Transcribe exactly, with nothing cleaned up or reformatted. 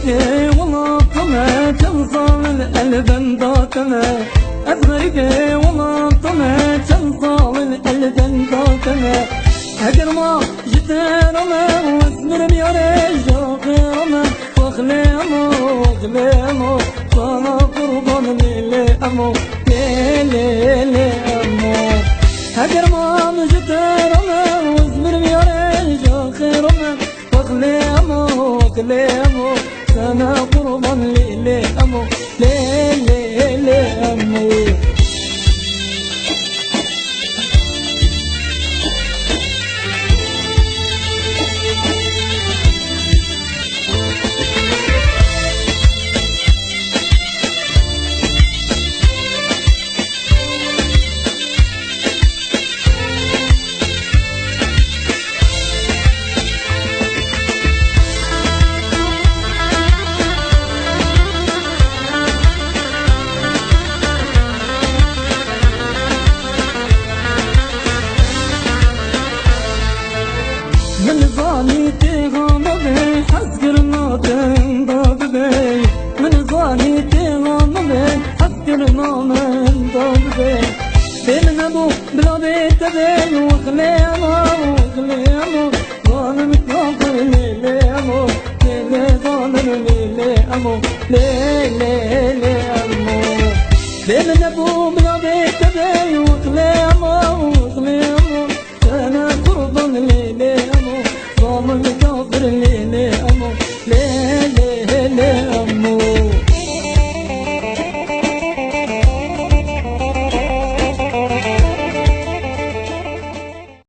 Ê welatê me, çend sal in el benda te me. Ez xerîbê welatê me, çend sal in el benda te me. Heger ma ji te re me, ez mirim yarê ji axê re me. Wexlê emo, wexlê emo, sana qurban lê lê emo, lê lê lê emo. Heger ma ji te re me, ez mirim yarê ji axê re me. Wexlê emo, wexlê emo, sana qurban lê lê emo, lê lê lê emo. Min zanî têxa min bê, hezkirina te da bibê. Min zanî têxa min bê, hezkirina min da bibê. Bê min nebû, bila bê te bê, wexlê emo, wexlê emo. Zanim ka xwe lê lê emo, lê lê zanim lê lê emo, lê lê lê emo. Bê min nebû,